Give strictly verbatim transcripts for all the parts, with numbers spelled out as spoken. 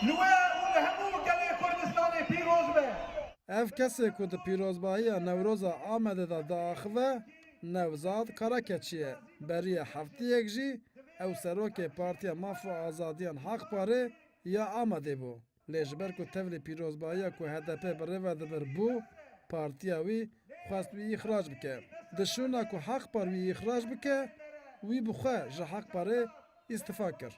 Li we û li hemû gelê Kurdistanê pîroz be. Ev kesê ku di pîrozbahiya Newroza Amedê de diaxive, Nevzad Karakeçî ye. Beriya hefteyek jî ew serokê Partiya Maf û Azadiyan Haqparê ya Amedê bû. Lê ji ber ku tevlî pîrozbahiya ku H D P bi rê ve dibir bû, partiya wî xwest wî îxrac bike. Di şûna ku Haqpar wî îxrac bike, wî bi xwe ji Haqparê îstifa kir.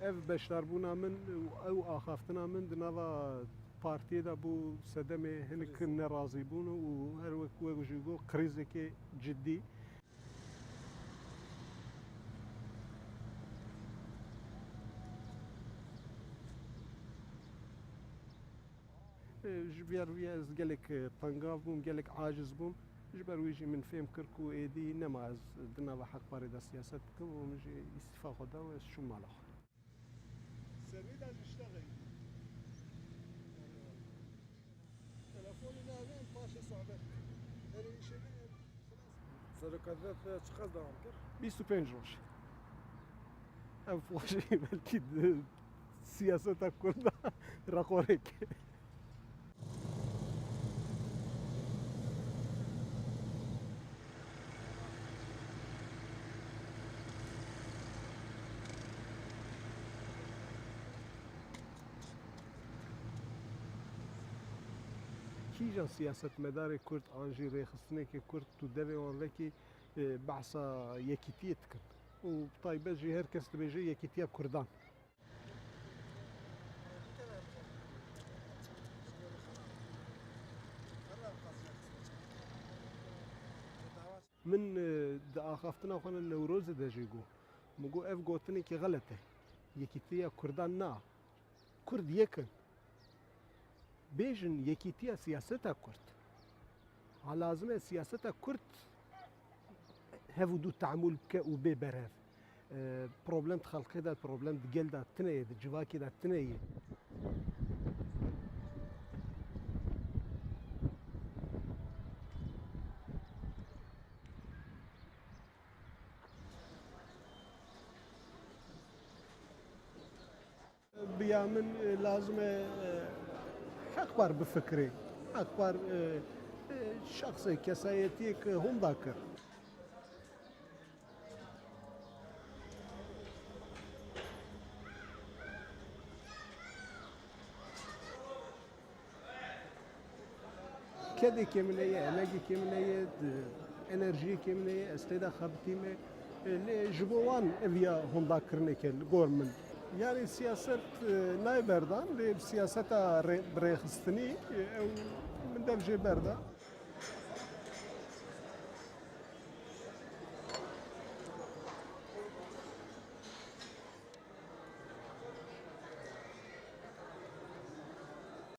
Ev beşdarbûna min û ew axaftina min di nava partiyê de bû sedemê hinek nerazîbûn û her wek we jî got krîzeke cidî. Ji ber wî ez gelek, e, tengav bûm, gelek aciz bûm. Ji ber wî jî min fêm kir ku êdî nema ez di nava Haqparê de siyaset bikim û min jî îstîfa xwe da û ez çûm mala xwe. Serî de ji ştexê. Telefonî navê paşê sohbet. Herê îşê de. Serokatiyet çiqas dewam kir? Bîst û pênc roj. Ev xwe jî belkî di siyaseta Kurda rekorek. Kîjan siyasetmedarê Kurd an jî rêxistinekê Kurd tu devê wan vekî, e, behsa yekîtiyê dikin? Û bi taybet jî her kes dibêje yekîtiya Kurdan. Min, e, di axaftina xwe ne Newrozê de jî got. Min got, ev gotinekî xelet e. Yekîtiya Kurdan na. Kurd yek in. Bêjin yekîtiya siyaseta Kurd. Ha lazim e siyaseta Kurd hev û du teamûl bike û bê berhev. E, problem di xelkê de, problem di gel de tune ye, di civakê de tune ye. Bi ya min, e, lazim e, e, Haqpar bifikirê. Haqpar, e, e, şexsê, kesayetiyek hûn dakir. Kedekê min heye, emegekê min heye, enerjiyekê min heye, ez tê de xebitîme. Lê ji bo wan ev ya hondakirineke li gor min. Yanî siyaset, e, nayê berdan, lê siyaseta rê-, birêxistinî, e, ew min dev jê berda.